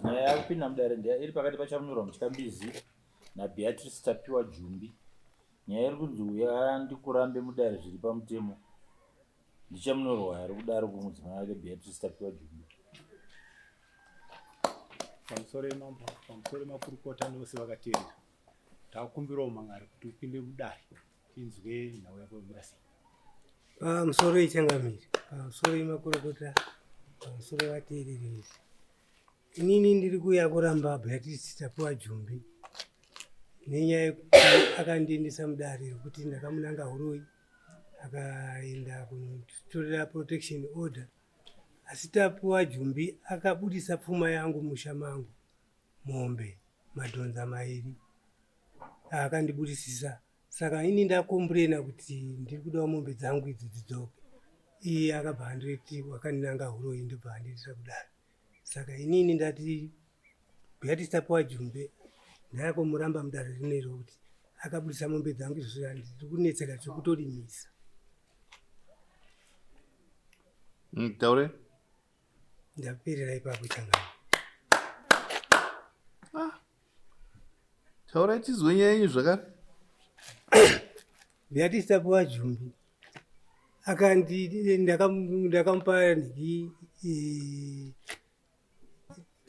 Nyaya yakupinda mudare ndeya iri pakati paChamunorwa Mutyambizi naBeatrice Tapiwa Jumbi. Nyaya iri kunzi uya ndikurambe mudare zviri pamutemo. NdiChamunorwa ari kudaro kumudzimai wake Beatrice Tapiwa Jumbi. Pamusoro yemambo, pamusoro yemakurukota nevose vakateerera. Takumbirawo mangari kuti upinde mudare tinzwe nhau yako yomira sei. Pamusoro yechangamire, pamusoro yemakurukota, pamusoro yevateereri. Inini ndiri kuuya kuramba Beatrice Tapiwa Jumbi nenyaya yekuti akandiendesa mudare rekuti ndakamunanga huroyi akaenda kunotorera protection order asi Tapiwa Jumbi akabudisa pfuma yangu musha mangu mombe madhonza mairi akandibudisisa saka ini ndakomburena kuti ndiri kudawo mombe dzangu idzi dzidzoke iye akabva anditi wakandinanga huroyi ndobva andiitira kudaro saka inini ndati Beatrice tapiwa jumbe ndayakomuramba mudare rinero kuti akabudisa mombe dzangu izvozvo ndiri kunetseka zvekutorimisa mm, taure ndaperera ipapo changani ah. Taurai tizwe nyaya yenyu zvakare. Beatrice tapiwa jumbi akandi ndakamupa nhingi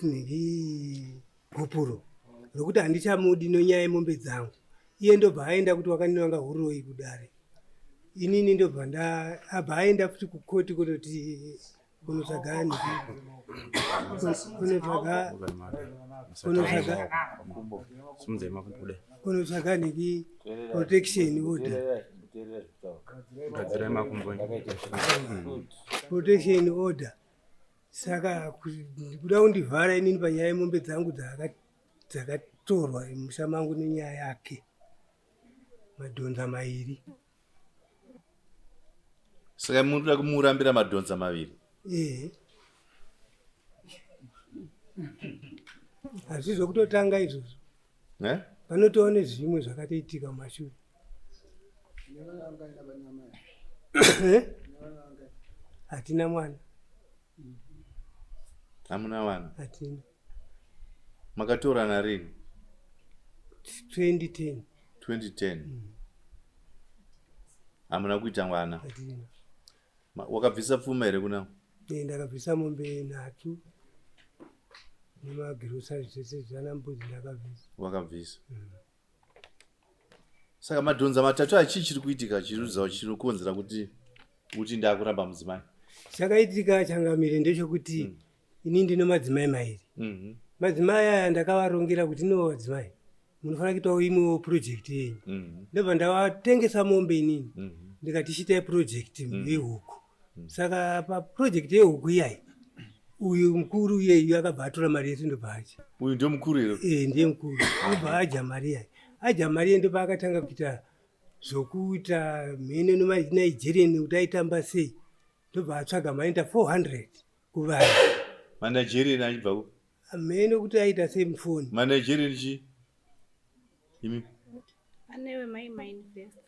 nhingi gupuro rokuti handichamudi nonyaya yemombe dzangu iye ndobva aenda kuti wakandinanga huroyi kudare inini ndobva nda abva aenda futi kukoti kunoti kunotsvaga kunotsvaga kunotsvaga kunotsvaga niki protection order protection order saka kuda kundivhara inini panyaya yemombe dzangu dzakatorwa musha mangu nenyaya yake madhonza mairi Saka munoda kumurambira madhonza maviri? Ehe. Hazvi zvokutotanga izvozvo. Eh? Panotova nezvimwe zvakatoitika mumashure. Eh? Hatina mwana. Hamuna vana? Hatina. Makatorana rini? 2010. 2010. Mm. Hamuna kuita mwana? Hatina. Wakabvisa pfuma here kuna? Eh, ndakabvisa mombe nhatu nemagirosari zvese zvana mbudzi ndakabvisa. Wakabvisa. Mm. Saka madhonza matatu aya chii chiri kuitika chirudzawo chinokonzera kuti uti ndakuramba mudzimai? Chakaitika changamire ndechekuti mm. ini ndine madzimai mairi. Mm -hmm. Madzimai aya ndakavarongera kuti no madzimai munofanira kuitawo imwewo project yenyu. Mm -hmm. Ndobva ndavatengesa mombe inini. Mm -hmm. Ndikati chiitai project mm -hmm. yehuku. Mm -hmm. Saka paproject yehuku iyayi uyu mukuru iyeyu akabva atora mari yese ndobva adya. Uyu ndiye mukuru here? Eh, ndiye mukuru. Ndobva adya mari yayi. Adya mari iye ndopaakatanga kuita zvokuita mhene nemaNigerian kuti aitamba sei. Ndobva atsvaga mari inoita 400 kuvanhu. MaNigerian achibva ku? Mhene kuti aita sei mufoni. MaNigerian chii? Imi? Anewe mai mainvestor.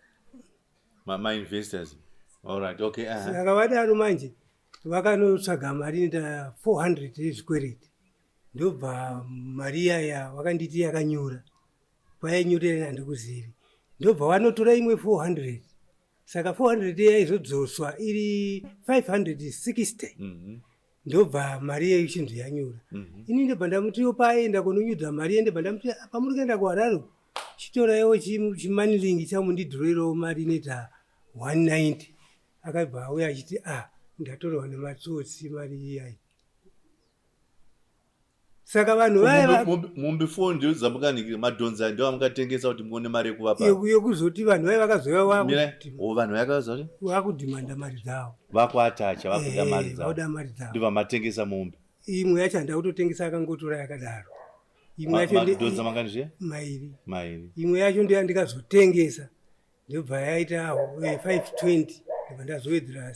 Ma, ma investors. All right, okay. Uh -huh. Saka vadaro manje vakanotsvaga mari inoita 400 yezvikwereti ndobva mari iyaya vakanditi yakanyura kwayainyurira handikuzivi ndobva vanotora imwe 400 saka 400 yaizodzoswa iri 560 mm -hmm. ndobva mari iyeyo ichinzi yanyura mm -hmm. ini ndobva ndamutiwo paaenda kunonyudza mari iye ndobva ndamuti ah, pamuri kuenda kuharare chitoraiwo chimanilingi chamundidhuroirawo mari inoita 190 akabva auya achiti ah ndatorwa nematsotsi mari iyai saka vanhu vaya mombe fo ndio dzamukanikira madhonza ndio amukatengesa kuti muone mari yekuvapa yekuzoti vanhu vaya vakazouya vanhu vaya vakazoti vakudhimanda mari dzavo vakuatacha vakuda eh, mari dzavo vakuda mari dzavo ndibva matengesa mombe imwe yacho handida kutotengesa akangotora yakadaro imwe yacho madhonza mangani zviya mairi mairi imwe yacho ndiyo yandikazotengesa ndobva yaita 520 eh, ndobva ndazowedzera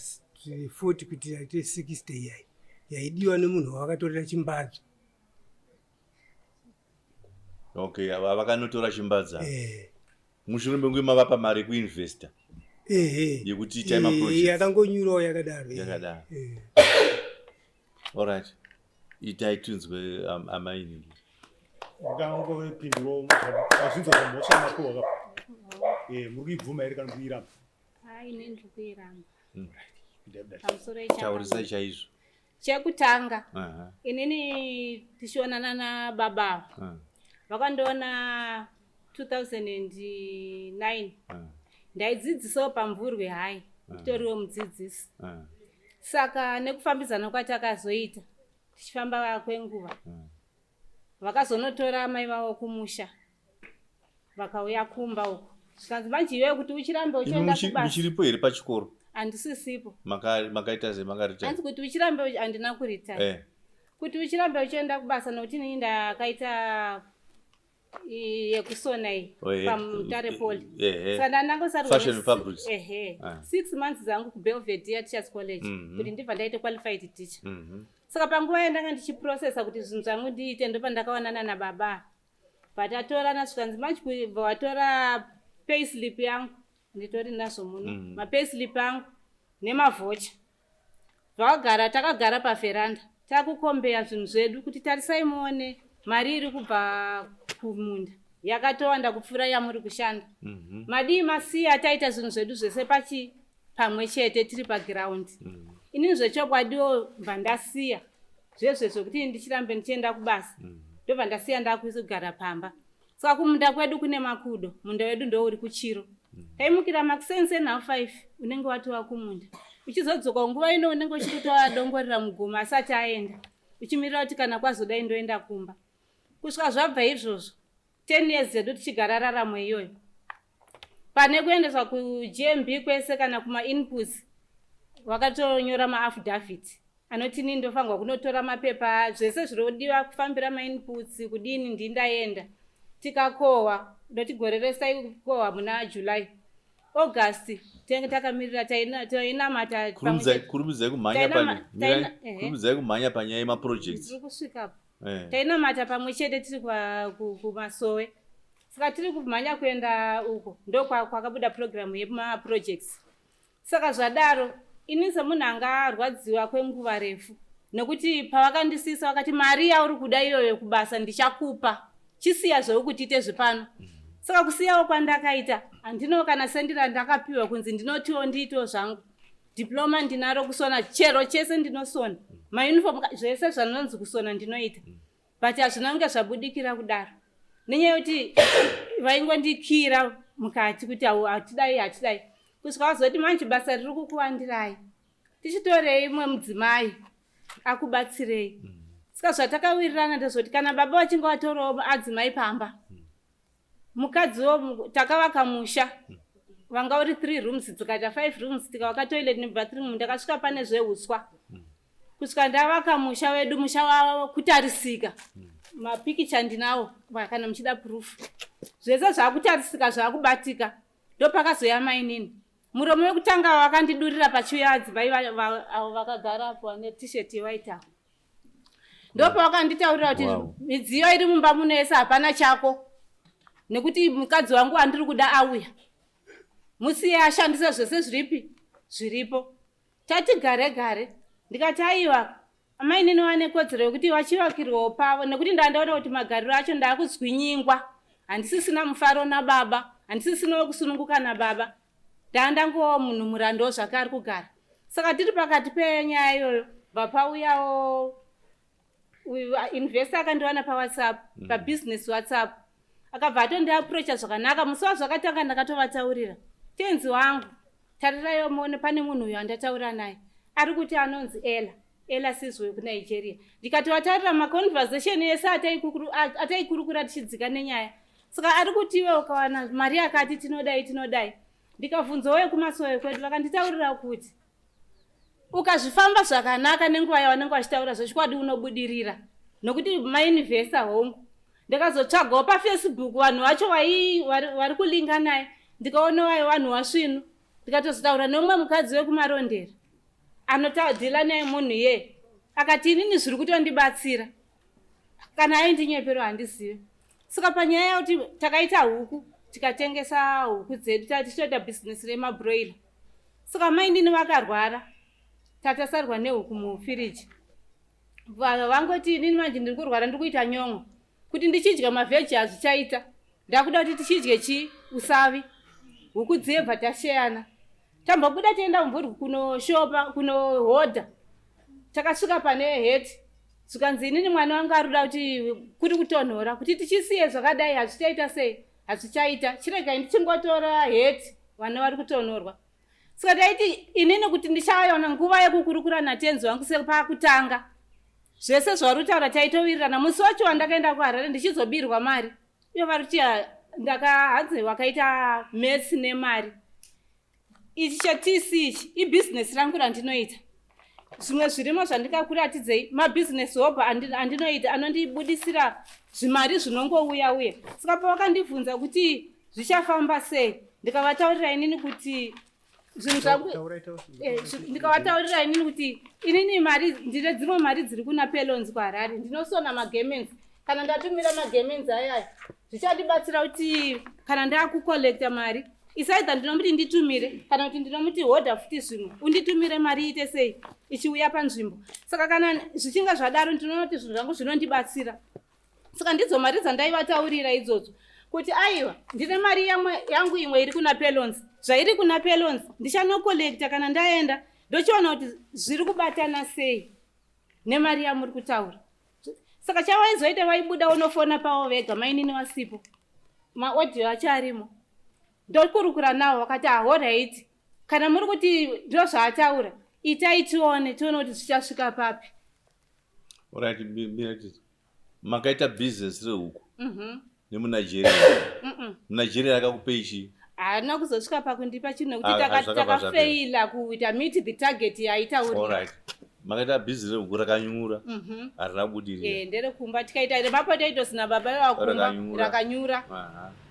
40 kuti yaite 60 iyai yaidiwa nemunhu wavakatorera chimbadzo okay ava vakanotora chimbadza eh. mushure mekunge mavapa mari yekuinvesta yekuti itai maproject yakangonyurawo yakadaro yakadaro alright. Itai tinzwe amainini. Ndangopindurawo mazvinzwa zvamhosva mapuwa ka. Eh, muri kuibvuma here kana kuiramba? Hai, ini ndiri kuiramba. Pamusoro Taurisai chaizvo. Chekutanga, inini tichionana nababa ava. Vakandiona 2009. Ndaidzidzisawo paMvurwi High, nditoriwo mudzidzisi. Saka nekufambidzana kwatakazoita tichifamba kwenguva, vakazonotora amai vavo kumusha, vakauya kumba uko, zvikanzi manje iwewe kuti uchirambe uchienda kubasa. Muchiripo here pachikoro? Handisisipo. Makaita sei, makaretire? Hanzi kuti uchirambe, handina kuretire. Kuti uchirambe uchienda kubasa, nokuti inini ndakaita yekusona iyi paMutare Poly, saka ndandangosarwa Fashion fabrics. Ehe. 6 months dzangu kuBelvedere Teachers College kuti ndibva ndaite qualified teacher. Saka panguva yandanga ndichiprocessa kuti zvinhu zvangu ndiite, ndopandakawanana nababa, vatatorana, zvikanzi manje kubva watora payslip yangu, nditori nazvo muno, mapayslip angu nemavoucher. Zvakagara, takagara paveranda, takukombeya zvinhu zvedu kuti tarisai muone, mari iri kubva kumunda yakatowanda kupfuura yamuri kushanda. Madii masiya taita zvinhu zvedu zvese pachi pamwe chete tiri pagiraundi? Inini zvechokwadiwo bva ndasiya zvezve zvekuti ndichirambe ndichienda kubasa, ndobva ndasiya, ndakugara pamba. Saka kumunda kwedu kune makudo, munda wedu ndouri kuchiro. Taimukira makuseni 5:30, unenge watova kumunda, uchizodzoka nguva ino unenge uchitotoadongorera mugomo asati aenda, uchimirira kuti kana kwazodai ndoenda kumba. Kusvika zvabva izvozvo, 10 years dzedu tichigara raramo iyoyo, pane kuendeswa kuGMB kwese kana kumainputs, vakatonyora maaffidavit anoti inini ndofanirwa kunotora mapepa zvese zvinodiwa kufambira mainputs kudini. Ndindaenda, tikakohwa, ndoti gore rese taikohwa muna July, August tinenge takamirira, tainamata. Kurumidzai kumhanya, kurumidzai kumhanya panyaya yemaprojects. Ndiri kusvikapo. Tainamata pamwe chete tiri kumasowe. Saka tiri kumhanya kuenda uko, ndo kwakabuda purogiramu yemaprojects. Saka zvadaro, ini semunhu anga arwadziwa kwenguva refu, nekuti pavakandisisa vakati mari yauri kuda iyoyo kubasa ndichakupa, chisiya zveukuti ite zvepano. Saka kusiyawo kwandakaita, handino kana sendi randakapiwa kunzi ndinotiwo ndiitewo zvangu. Diploma ndinaro kusona, chero chese ndinosona, mauniform zvese zvanonzi kusona ndinoita, but hazvina kunge zvabudikira kudaro nenyaya yekuti vaingondikira mukati kuti hatidai, hatidai, kusvika vazoti manje basa riri kukuwandirai, tichitorei imwe mudzimai akubatsirei. Saka zvatakawirirana ndezvekuti kana baba vachinge vatorawo adzimai pamba, mukadziwo, takavaka musha vanga uri three rooms, dzikaita five rooms, tikavaka toilet nebathroom. Ndakasvika pane zveuswa kusvika ndavaka musha wedu, musha wakutarisika. Mapikicha ndinawo kana muchida proof. Zvese zvakutarisika, zvakubatika. Ndopakazoya mainini. Muromo wekutanga wakandidurira pachiuya adzimai avo vakagara apo vane T-shirt yewhite avo, ndopawakanditaurira kuti midziyo iri mumba muno yese hapana chako, nekuti mukadzi wangu wandiri kuda auya, musiye ashandise zvese zviripi zviripo. Tati gare gare, ndikati aiwa, amainini vane kodzero yekuti vachivakirwawo pavo, nekuti ndandaona kuti magariro acho ndaakuzwinyingwa, handisisina mufaro nababa, handisisinawo kusununguka nababa, ndandangowo munhu murandowo zvake ari kugara. Saka tiri pakati penyaya iyoyo, bva pauyawo uyu investor akandiwana paWhatsApp, pabusiness WhatsApp, akabva atondiapproacha zvakanaka. Musi wazvakatanga ndakatovataurira, tenzi wangu, tariraiwo muone, pane munhu uyu andataura naye ari kuti anonzi Ela, Ela Sizwe wekuNigeria. Ndikatovataurira maconversation ese ataikurukura tichidzika nenyaya. Saka ari kuti iwe ukawana mari yakati tinodai, tinodai. Ndikabvunzawo wekumasowe kwedu, vakanditaurira kuti ukazvifamba zvakanaka nenguva yavanenge vachitaura zvechokwadi unobudirira, nokuti mainvesta. Hongu, ndikazotsvagawo paFacebook vanhu vacho vari kulinga naye, ndikaona vayo vanhu vasvinu. Ndikatozotaura neumwe mukadzi wekuMarondera anodeala naye munhu iye, akati inini zviri kutondibatsira. Kana aindinyepero handizivi. Saka panyaya yekuti takaita huku, tikatengesa huku dzedu, tichitoita bhizinesi remabroiler. Saka mainini vakarwara, tatasarwa nehuku mufiriji. Vangoti inini manje ndiri kurwara ndiri kuita nyon'o kuti ndichidya mavheji hazvichaita ndakuda kuti tichidye chii usavi huku dziye bva tasheyana tambobuda tienda mumvurwi kunoshopa kunohodha takasvika pane heti zvikanzi inini mwana wangu ari kuda kuti kuri kutonhora kuti tichisiye zvakadai hazvichaita sei hazvichaita chiregai ndichingotora heti vana vari kutonhorwa saka taiti inini kuti ndichaona nguva yekukurukura natenzi wangu sepakutanga zvese zvauri kutaura taitowirirana musi wacho wandakaenda kuharare ndichizobirwa mari iyo vari kuti ndaka hanzi wakaita mesi nemari ichi chetc ichi ibhizinesi rangu randinoita zvimwe zvirimo zvandingakuratidzei mabhizinesi hobho andinoita anondibudisira zvimari zvinongouya uye saka pavakandibvunza kuti zvichafamba sei ndikavataurira inini kuti zvinhu zvangu eh, ndikavataurira inini kuti inini mari ndine dzimwe mari dziri kuna pelons kuharare ndinosona magemens kana ndatumira magemens ayaya zvichandibatsira kuti kana ndakucollecta mari isaidha ndinomuti nditumire kana kuti ndinomuti hodha futi zvimwe unditumire mari iite sei ichiuya panzvimbo saka kana zvichinge zvadaro ndinoona kuti zvinhu zvangu zvinondibatsira saka ndidzo mari dzandaivataurira idzodzo kuti aiwa ndine mari yangu imwe iri kuna pelons zvairi kuna pelons ndichanokolekta kana ndaenda ndochiona kuti zviri kubatana sei nemari yamuri kutaura saka chavaizoita vaibuda unofona pavo vega mainini vasipo maaudio acho arimo ndokurukura navo vakati ahoraiti kana muri kuti ndozvaataura itai tione tione kuti zvichasvika papi Alright, makaita business rehuku mhm. nemunigeria munigeria akakupei chii haana kuzosvika pakundipa chinhu nekuti ah, takafeila kuita meet the target yaitaurira makaita bhizi rehuku rakanyura mhm. harina kubudirira eh, nderekumba tikaita remapotatoes nababa vakumba rakanyura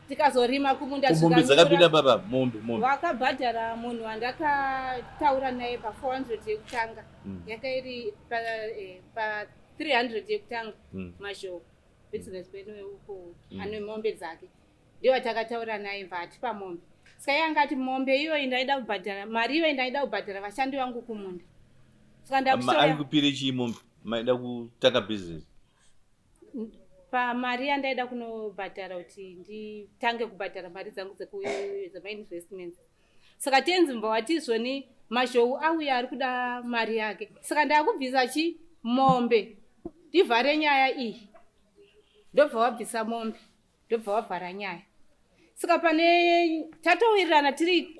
tikazorima kumunda mombe dzakapinda baba mombe mombe vakabhadhara munhu wandakataura naye pa 400 yekutanga mm. yanga iri pa, eh, pa 300 yekutanga mm. mashoko business pedu uko mm. ane mombe dzake ndiyo atakataura naye bva atipa mombe saka iye anga ati mombe iyoyi ndaida kubhadhara mari iyoyi ndaida kubhadhara vashandi vangu kumunda saka ndakutoaikupire chii mombe maida kutanga business pamari yandaida kunobhadhara kuti nditange kubhadhara mari dzangu dzemainvestments saka tenzi mba wati izvoni mazhou auya ari kuda mari yake saka ndakubvisa chi mombe ndivhare nyaya iyi ndobva wabvisa mombe ndobva wavhara nyaya saka pane tatowirirana tiri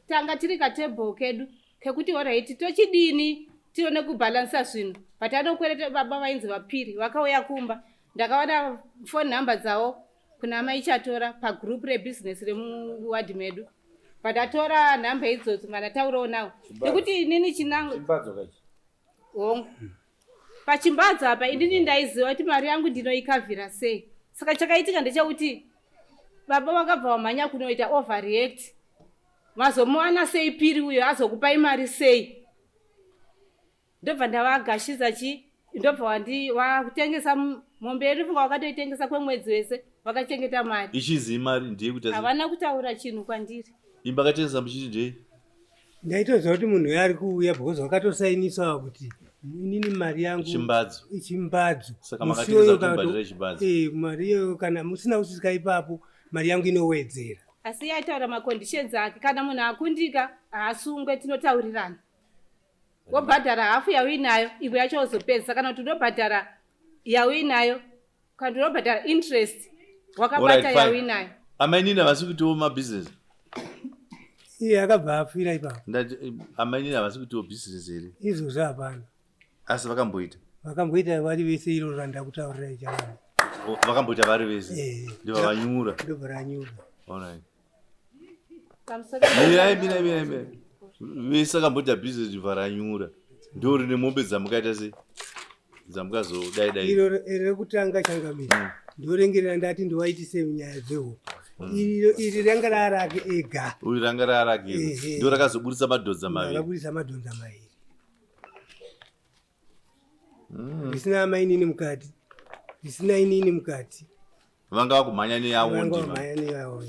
tanga tiri katable kedu kekuti oraiti tochidini tione kubhalansa zvinhu but anokwereta baba vainzi vapiri vakauya kumba ndakawana phone number dzavo kuna mai chatora pagroup rebusiness remuwadhi medu but atora nhamba idzodzo mandataurawo nawo nekuti inini chinango hongu pachimbadzo apa inini ndaiziva kuti mari yangu ndinoikavhira sei saka chakaitika ndechekuti baba vakabva vamhanya kunoita overreact mazomuwana sei piri uyo azokupai mari sei ndobva ndavagashidza chi ndobva wandi wakutengesa mombe yedu funga wakatoitengesa kwemwedzi wese vakachengeta mari ichizi imari ndiye kuti havana kutaura chinhu kwandiri imba katengesa muchiti ndei ndaitoziva kuti munhu uyo ari kuuya because wakatosainisawa kuti inini mari yangu chimbadzo chimbadzo saka makatengesa kuti mubhadhare chimbadzo eh mari iyoyo kana musina kusvika ipapo mari yangu inowedzera asi iye aitaura maconditions ake kana munhu akundika haasungwe tinotaurirana wobhadhara hafu yauinayo imwe yacho wozopedzisa kana kuti unobhadhara yauinayo kana kuti unobhadhara interest wakabata yauinayo amainini havasi kuitiwo mabusiness iye akabva afira ipapo ndati amainini havasi kuitiwo business here izvozvo hapana asi vakamboita vakamboita vari vese iro randakutaurira ichavana vakamboita vari vese eh. ndobva vanyura ndobva ranyura alright mirai mirai mirai mirai vese akamboita business ndobva ranyura ndo rine mombe dzamukaita sei dzamukazodai dai iro rekutanga changamire mm. ndorengerera ndati ndowaitise nyaya dzehuku mm. iri ranga raarake ega uyu ranga raarake ndo rakazoburitsa madhonza maviri rakaburitsa madhonza maviri mm. risina amainini mukati risina inini mukati vanga vakumhanya neyavo ndimhanya neyavo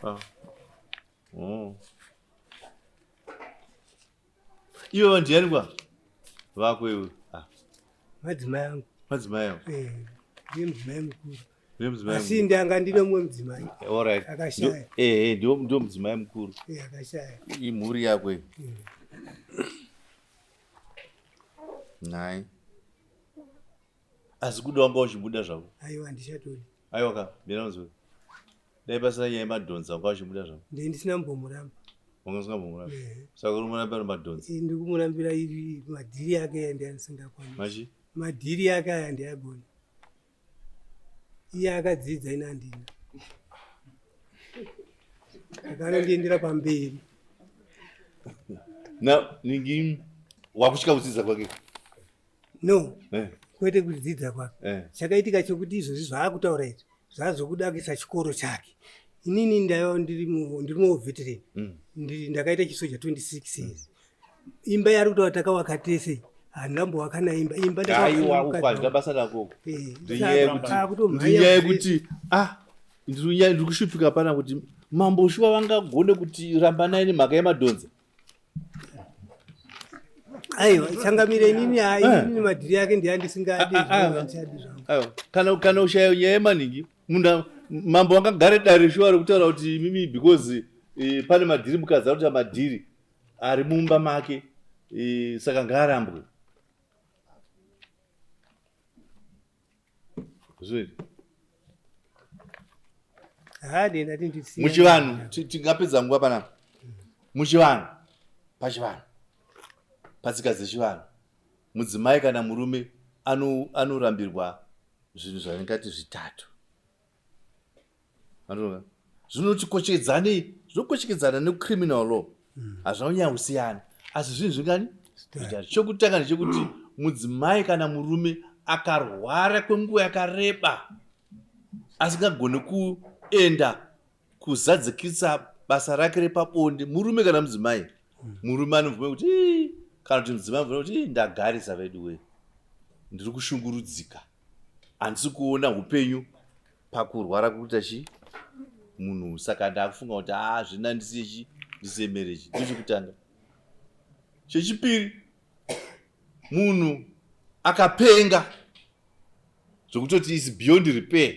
ah. oh. ivo ndiani kwa Vako iwe. Ah. Madzimai angu. Madzimai angu. Eh, ndiye mudzimai mukuru. Ndiye mudzimai. Asi ndanga ndine mumwe mudzimai. All right. Akashaya. Eh, eh, ndiwo ndiwo mudzimai mukuru. Eh, akashaya. Imhuri yako iyi. Nhai. Asi kuda wanga uchibuda zvako. Aiwa handichatodi. Aiwa ka, mira unzwe. Dai pasina nyaya yemadhonza wanga uchibuda zvako. Ndei ndisina mbomuramba. Wanga usina mbomuramba. Eh. Saka uri murambira madhonza. Eh, ndiri kumurambira iri madhiri ake aya ndiandisingakwanisi. Machi? Madhiri ake aya ndiagoni. Iye akadzidza ini handina. Saka anondiendera pamberi. Na ningi wakusvika kudzidza kwake. No. Eh. Kwete kudzidza kwake. Eh. Chakaitika chokuti izvozvi zvaakutaura izvi zvazokudakisa chikoro chake. Inini ndaiva ndiri mu ndiri mu veteran. Ndakaita chisoja 26 years. Imba yaari kutaura takawaka tese handambowaka naimba imba ndakaiwa uko handina basa nako eh, ndinyaya yekuti ah ndiri kushupika pana kuti mambo shuwa vangagone kuti rambanai nemhaka yemadhonza aiwa changamire inini hai eh. inini madhiri ake ndiyandisingadi ah, ah, ah. zvangu kana kana ushaya nyaya yemaningi munhu mambo angagare dare shuwa rekutaura kuti imimi because eh, pane madhiri mukadzi anoita madhiri ari mumba make eh, saka ngaarambwe muchivanhu tingapedza nguva panapa muchivanhu pachivanhu patsika dzechivanhu mudzimai kana murume anorambirwa zvinhu zvandingati zvitatu Anoona? Zvinotikochedzanei zvinokochekedzana necriminal law hmm. hazvina kunyanya kusiyana asi zvinhu zvingani zvitatu chokutanga ndechekuti mudzimai kana murume akarwara kwenguva yakareba asingagoni kuenda kuzadzikisa basa rake repabonde murume kana mudzimai hmm. murume anobvuma kuti kana kuti mudzimai anobvuma kuti ndagarisa veduwe ndiri kushungurudzika handisi kuona upenyu pakurwara kuita chi munhu saka ndakufunga kuti haa ah, zvina ndisiye chi ndisiye marriage ndochekutanga chechipiri munhu akapenga zvekutoti is beyond repair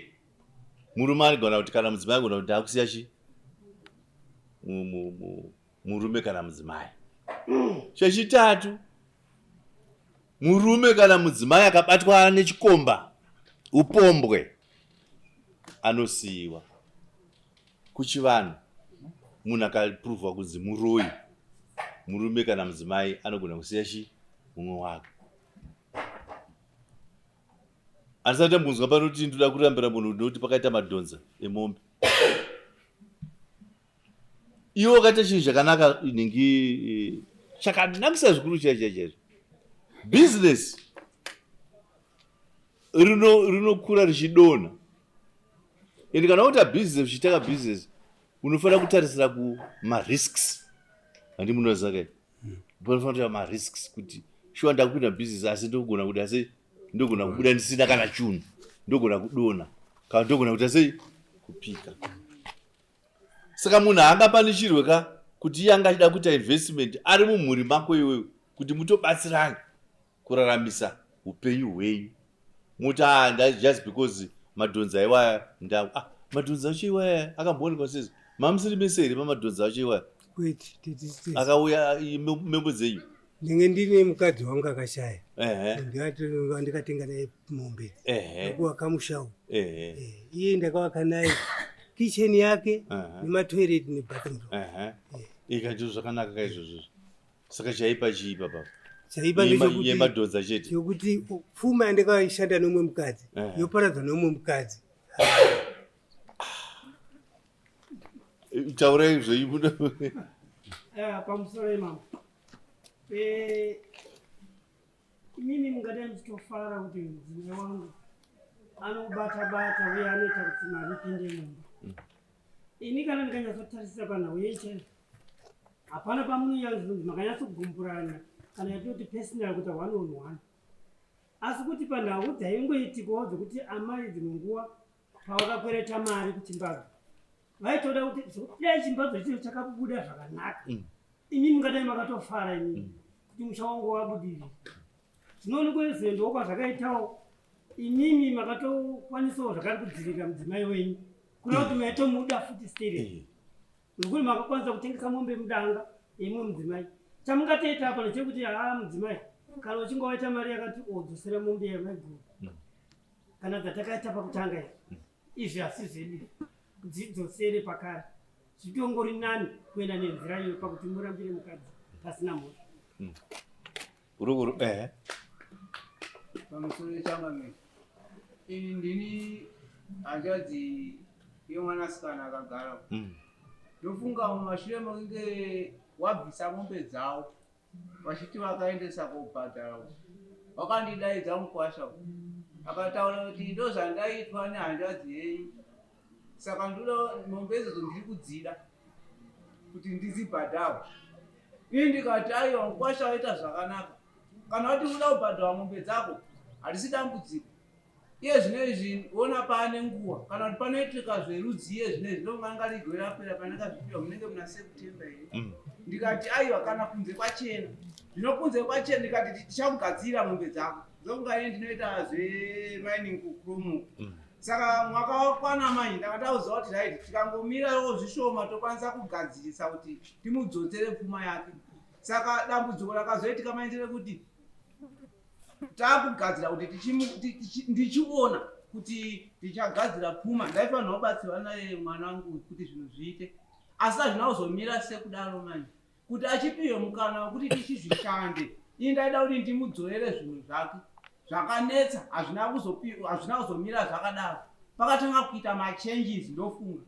murume anogona kuti kana mudzimai agona kuti ndakusiya chi murume kana mudzimai chechitatu Murume kana mudzimai akabatwa nechikomba upombwe anosiyiwa. Kuchivanhu munhu akapruvwa kunzi muroyi murume kana mudzimai anogona kusiya chi mumwe wake. Handisati ndambonzwa pano kuti ndoda kurambira munhu nekuti pakaita madhonza emombe. Iwe wakaita chinhu chakanaka nhingi eh, chakanakisa zvikuru chaicho chaicho chaizvo. Business rino rinokura richidonha. And kana uita business uchitanga business unofanira kutarisira kumarisks. Handi munoziva kai? Unofanira kuita marisks kuti shuwa ndakupinda business asi ndogona kuda sei? Ndogona kubuda ndisina kana chunhu. Ndogona kudonha. Kana ndogona kuita sei? Kupika. Saka munhu haangapanikirwe ka kuti iye anga achida kuita investment ari mumhuri mako iwewe kuti mutobatsirane kuraramisa upenyu hwenyu. Moti ah, just because madhonza iwaya nda ah, madhonza acho iwaya akamboonekwa sei? Mamusiri mese here pamadhonza acho iwaya? Kwete, akauya membo dzenyu. Ndinge ndine mukadzi wangu akashaya. Ndikatenga naye mombe. Ndokuvaka musha uyu. Eh, iye ndakavaka naye kitchen yake nematoilet nebathroom. Ika ndizvo zvakanaka ka izvozvo. Saka chaipa chii papa? Chaipa ndechekuti yemadhodza chete. Chekuti pfuma yandakaishanda nomwe mukadzi yoparadzwa nomwe mukadzi. Taurai zvenyu. Eh, pamusoro imambo. Eh, imimi mungadai muchitofara kuti mudzimai wangu anobata bata uye anoita kuti mari ipinde mumba. Ini kana ndikanyatsotarisira panhau yechena hapana pamunonyanzonzi makanyatsogumburana kana yatoti personal kuita one on one, asi kuti panhau dzaingoitikawo dzekuti amai dzimwe nguva pavakakwereta mari kuchimbadzo vaitoda kuti dai chimbadzo ichocho chakabuda zvakanaka mm. imi mungadai makatofara imi mm. kuti musha wangu wabudirira. Zvinoonekwa zendo kwazvakaitawo imimi makatokwanisawo zvakare kudzivirira mudzimai wenyu kureva kuti maitomuda futi still eh. Nokuti makakwanisa kutengesa mombe mudanga imwe mudzimai. Chamungatoita apa ndechekuti haa mudzimai kana uchinge waita mari yakati odzosera mombe yamaiguru mm. kana dzatakaita pakutanga izvi mm. izvi asi zvedu dzidzosere pakare zvitongori nani kuenda nenzira iyoyo pakuti murambire mukadzi pasina mhosva mm. Uri eh. Pamusoro yechangamire. Ini ndini hanzvadzi yemwanasikana akagara. Mm. Ndofunga mumashure mekunge wabvisa mombe dzavo vachiti vakaendesa kobhadhara. Wakandidaidza mukwasha akataura kuti ndozvandaitwa nehanzvadzi yenyu saka ndoda mombe idzodzo ndiri kudzida kuti ndidzibhadharwe ini ndikati aiwa mukwasha waita zvakanaka kana wati unoda kubhadharwa mombe dzako harisi dambudziko iye zvino izvi ona paane nguva kana kuti panoitika zverudzi iye zvino izvi ndonganga rigwe rapera pandakazvipiwa munenge muna september here mm. ndikati aiwa kana kunze kwachena zvino kunze kwachena ndikati tichakugadzirira mombe dzako ndokunga ini ndinoita zvemining kucromo mm. Saka mwaka wakwana manje ndanga tauziva kuti right tikangomirawo zvishoma tokwanisa kugadzirisa kuti timudzosere pfuma yake. Saka dambudziko rakazoitika manje rekuti takugadzira kuti ndichiona kuti tichagadzira pfuma ndaifanirwa kubatsirwa naye mwana wangu kuti zvinhu zviite asi hazvina kuzomira sekudaro manje kuti achipiwe mukana wekuti tichizvishande ini ndaida kuti ndimudzorere zvinhu zvake zvakanetsa hazvina hazvina kuzomira zvakadaro pakatanga kuita machanges ndofunga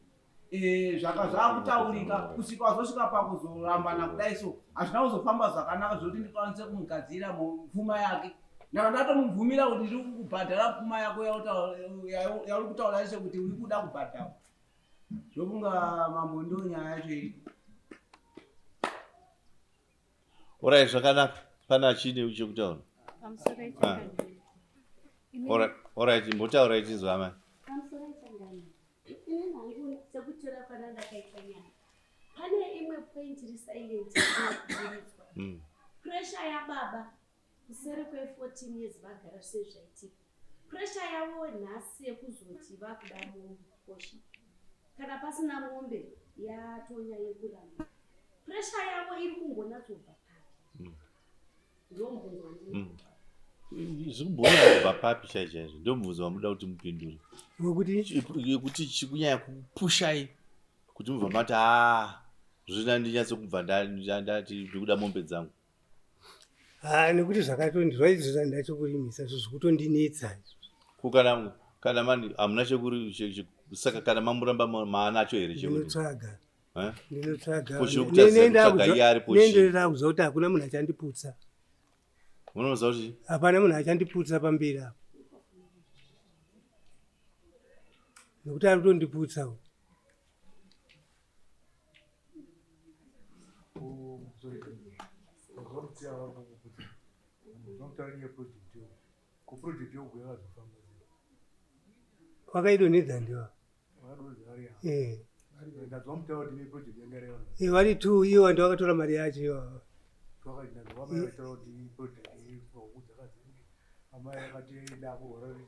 eh, zvaka zvakutaurika kusvika wazosvika pakuzorambana kudai so hazvina kuzofamba zvakanaka zvekuti ndikwanise kumugadzira pfuma yake ndaka ndatomubvumira kuti ndiri kukubhadhara pfuma yako yauri kutaura yese kuti uri kuda kubhadhara Zvokunga mambo ndo nyaya yacho iripo. Orai zvakanaka pane achine chekutaura. Ah. Orai imbotaura ichinzwa amai. Sekutora kwana ndakaita nyaya pane imwe point iri silent inokuburitswa hmm. pressure yababa Kuseri kwe 14 years vagara zvese zvaitika. Pressure yavo nhasi yekuzoti vakuda mombe kosha. Kana pasina mombe yatonya yekuramba. Pressure yavo iri kumbonatsobva papi? Mm. Ndomubvunzo wandinawo. Mm. Zvikumbonyanya kubva papi chai chaizvo ndomubvunzo wamuda kuti mupindure. Wekuti yekuti chikunyanya kupushai kuti mubva mati haa zvina ndinyatso kubva ndati ndikuda mombe dzangu. haa nekuti zvakatondi zvaizvozva ndachokurimisa izvo zvikutondinetsa ko kana kana mani hamuna chekuri saka kana mamuramba maanacho here ndinotsvaga eh? ndinotsvaga nendinotsvaga kuziva kuti hakuna munhu achandiputsa unoziva kuti hapana munhu achandiputsa pamberi apo nekuti ari kutondiputsa Wakaidonhedza ndiwa eh. eh, vari two iwo andi wakatora mari yacho iwawa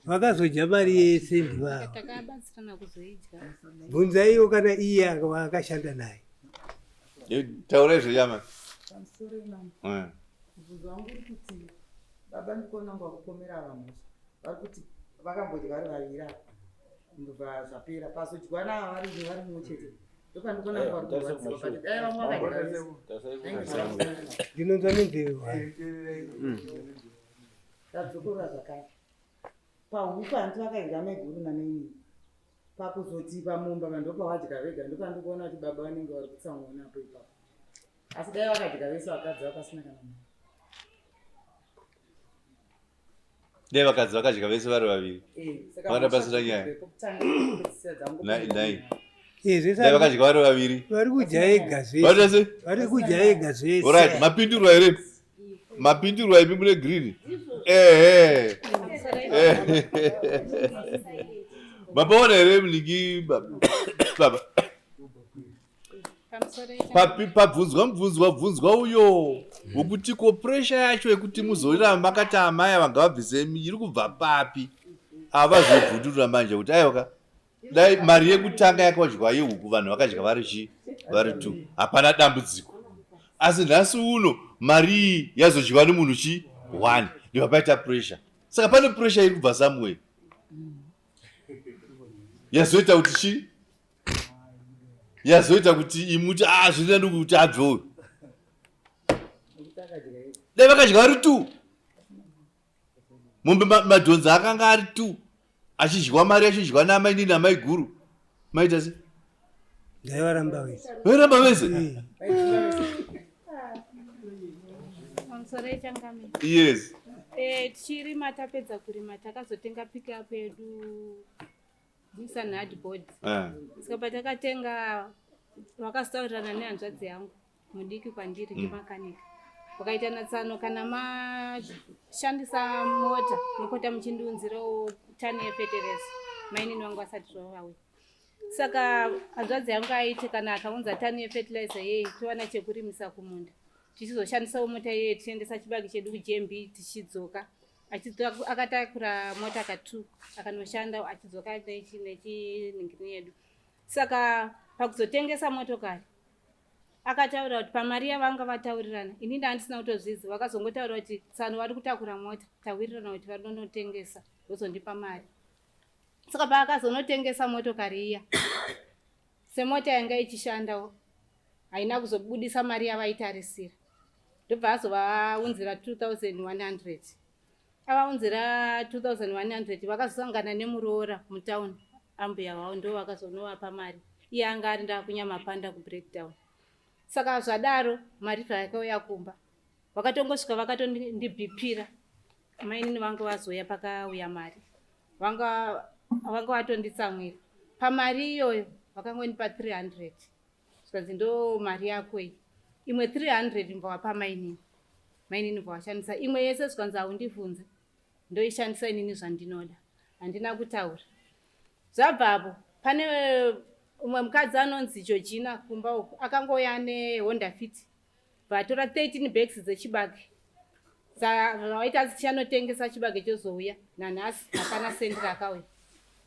vakazodya mari yese ndivavo bvunzaiwo kana iye waakashanda naye taurai zvenyama eh. mubvunzo wangu uri kuti baba ndikuona kunge vakupomera ava mhosva vari kuti vakambodya vari vaviri ava ndobva zvapera pazodyiwa nava vari vari mumwe chete ndopandikuona kunge vari kurwadziwa but dai vamwe vakadya vese ndinonzwa nenzeve Tadzokorora zvakare. Pahuku hanti vakaidya maiguru namainini. Pakuzoti pamombe apa ndopawadya vega ndopandikuona kuti baba vanenge vari kutsamwawo napo ipapo. Asi dai vakadya vese vakadzi vapasina kana munhu. Dai vakadzi vakadya vese vari vaviri. Eh, saka Vana pasina nyaya. Pekutanga kupedzisira dzangu. Nai nai. Eh, zvese Dai vakadya vari vaviri. vari kudya ega zvese Vaita sei? vari kudya ega zvese Alright, mapindurwa here? Mapindurwa imi mune green. Ehe. Mapaona here mlingi baba? Pabvunzwa mubvunzo wabvunzwa uyo wekuti ko pressure yacho yekuti muzoramba makati amai ava ngavabvise iri kubva papi? Avazobvundurura manje kuti aiwa ka dai mari yekutanga yakadyiwa yehuku vanhu vakadya vari chi vari two hapana dambudziko asi nhasi uno mari iyi yazodyiwa nemunhu chi one ndibva paita pressure saka pane pressure iri kubva somewhere yazoita kuti chi yazoita kuti imuti a ah, zviri nani kuti abve uyu dai vakadya vari two mombe madhonza akanga ari two achidyiwa mari achidyiwa naamainini namaiguru maita se ndaivaramba vese vairamba vese yes eh, tichirima tapedza kurima takazotenga pickup yedu Nissan hardboard eh. Saka patakatenga vakazotaurirana nehanzvadzi yangu mudiki kwandiri ndimakanika mm. Vakaita natsano kana mashandisa mota mopota muchindiunzirawo tani yefetereza mainini vangu vasati zvavauya saka hanzvadzi yangu aiti kana akaunza tani yefetilizer yei towana chekurimisa kumunda tichizoshandisawo mota iyeye tichiendesa chibage chedu kujmb tichidzoka akatakura mota katu akanoshanda achidzoka nechiningini yedu saka pakuzotengesa motokari akataura kuti pamari yavanga vataurirana ini ndandisina kutozviziva vakazongotaura kuti tsano vari kutakura mota tawirirana kuti vari nonotengesa vozondipa mari saka paakazonotengesa motokari iya semota yanga ichishandawo haina kuzobudisa mari yavaitarisira ndobva azovaunzira 2100 avaunzira 2100 vakazosangana nemuroora mutown ambuya vavo ndo vakazonovapa mari iye anga ari ndakunyamapanda kubreakdown saka zvadaro mari zvayakauya kumba vakatongosvika vakatondibhipira mainini vangu vazouya pakauya mari vanga vanga vatonditsamwira pamari iyoyo vakangondipa 300 zvikanzi ndo mari yako iyi imwe 300 mbva wapa mainini mainini bva washandisa imwe yese zvikanzi haundibvunze ndoishandisa inini zvandinoda handina kutaura zvabvapo pane umwe mukadzi anonzi Georgina kumba uku akangouya nehonda fit vatora 13 bags dzechibage vaita dzichanotengesa chibage chozouya nanhasi hapana sendi rakauya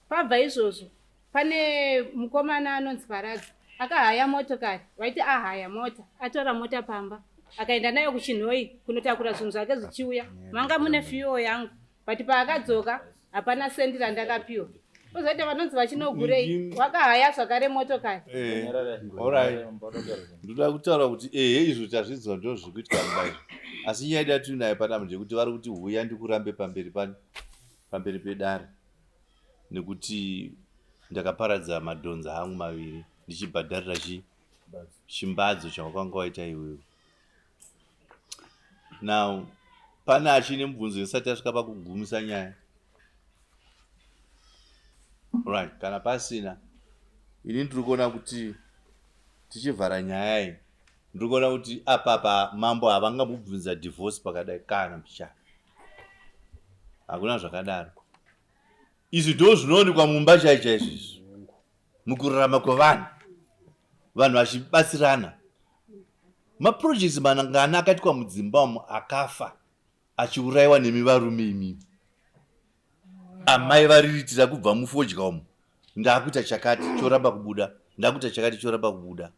pabva izvozvo pane mukomana anonzi paradzi akahaya motokari vaiti ahaya mota atora mota pamba akaenda nayo kuchinhoyi kunotakura zvinhu zvake zvichiuya manga mune fuel yangu but paakadzoka hapana sendi randakapiwa ozoita vanonzi vachinogurei wakahaya zvakare motokari eh, ndoda kutaura kuti ehe izvo tazvinzwa ndo zviri kuitika mumba izvo asi nyaya yedu yatinayo panapa ndeyekuti vari kuti huya ndikurambe pamberi pani pamberi pedare nekuti ndakaparadza madhonza angu maviri ndichibhadharira chi chimbadzo chawakanga waita iwewe now pane achine mubvunzo isati asvika pakugumisa nyaya right kana pasina ini ndiri kuona kuti tichivhara nyaya iyi ndiri kuona kuti apapa mambo havangambobvunza divorce pakadai kana mbichana hakuna zvakadaro izvi ndo zvinoonekwa mumba chai chaizvo izvi mukurarama kwevanhu vanhu vachibatsirana maprojects mangani akaitwa mudzimba umu akafa achiurayiwa nemi varume imimi amai variritira kubva mufodya umu ndakuita chakati choramba kubuda ndakuita chakati choramba kubuda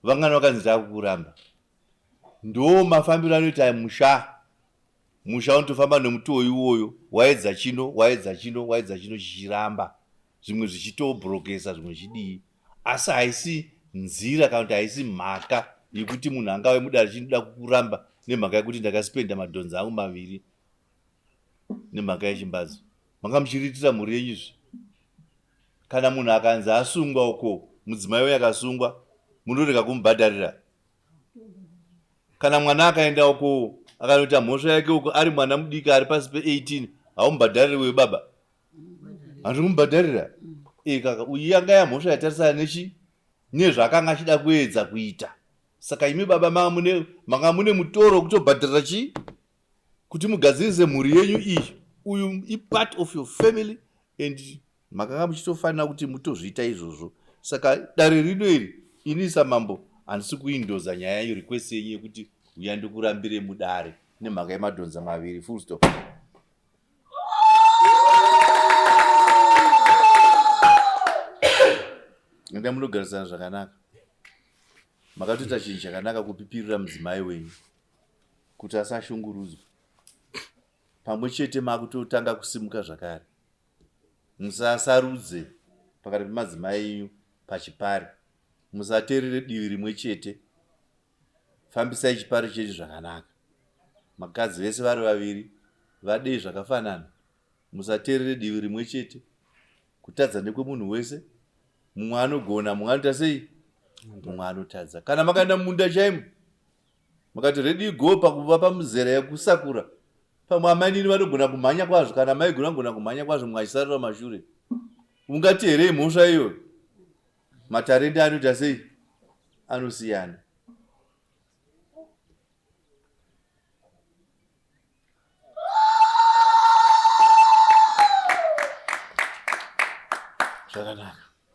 vangani vakanzi ndakukuramba ndo mafambiro anoita musha Musha unotofamba nemutoo iwoyo, waedza chino, waedza chino, waedza chino chichiramba, zvimwe zvichitobrokesa, zvimwe zvichidii. Asi haisi nzira kana kuti haisi mhaka yekuti munhu angave mudare chinoda kukuramba nemhaka yekuti ndakaspenda madhonza angu maviri nemhaka yechimbadzo. Manga muchiriritira mhuri yenyu izvi. Kana munhu akanzi asungwa uko, mudzimai uye akasungwa, munorega kumubhadharira. Kana mwana akaenda uko akanoita mhosva yake uko ari mwana mudiki ari pasi pe18 haumubhadhariri uyo baba handiri kumubhadharira e kaka uyu yanga yamhosva yatarisana nechi nezvaakanga achida kuedza kuita saka imi baba manga mune mutoro wekutobhadharira chii kuti mugadzirise mhuri yenyu iyi uyu ipart of your family and makanga muchitofanira kuti mutozviita izvozvo saka dare rino iri Ini samambo handisi kuindoza nyaya iyo request yenyu yekuti uya ndikurambire mudare nemhaka yemadhonza maviri full stop. Enda munogarisana zvakanaka. Makatoita chinhu chakanaka kupipirira mudzimai wenyu kuti asashungurudzwe. Pamwe chete makutotanga kusimuka zvakare. Musasarudze pakati pemadzimai enyu pachipari. Musaterere divi rimwe chete. Fambisai chipari chenyu zvakanaka. Makadzi vese vari vaviri vadei zvakafanana. Musaterere divi rimwe chete. Kutadza ndekwemunhu wese. Mumwe anogona, mumwe anoita sei? Mumwe anotadza. Kana makaenda mumunda chaimo makati ready go pakuva pamuzera yekusakura pamwe amainini vanogona kumhanya kwazvo kana maiguru vanogona kumhanya kwazvo mumwe achisarira mashure ungati here imhosva iyoyo matarenda anoita sei anosiyana zvakanaka.